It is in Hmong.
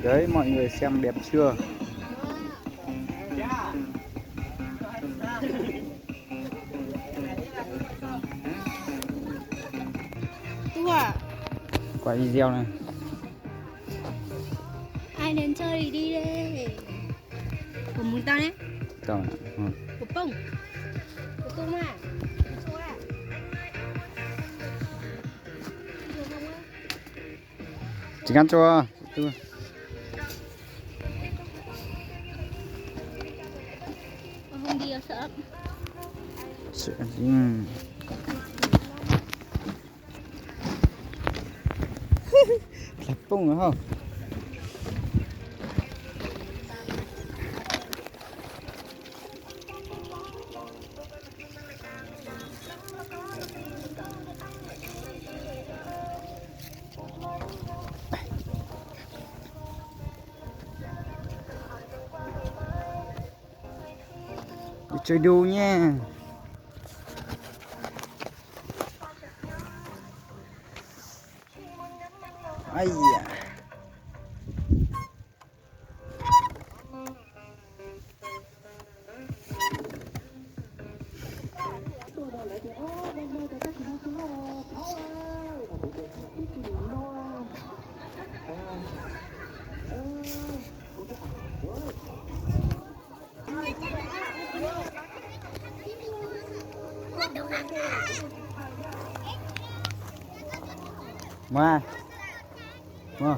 Đấy, mọi người xem đẹp chưa? Tua. Quay video này. Ai đến chơi thì đi đi. Của mùng tao đấy. Tao. Ừ. Của Pông. Của Pông à. Của Pông à. Chỉ ngắn cho. Không đi ở sợ. Sợ gì? Là Pông hả? Đi chơi đu nha. Ai da. Mua. Mua.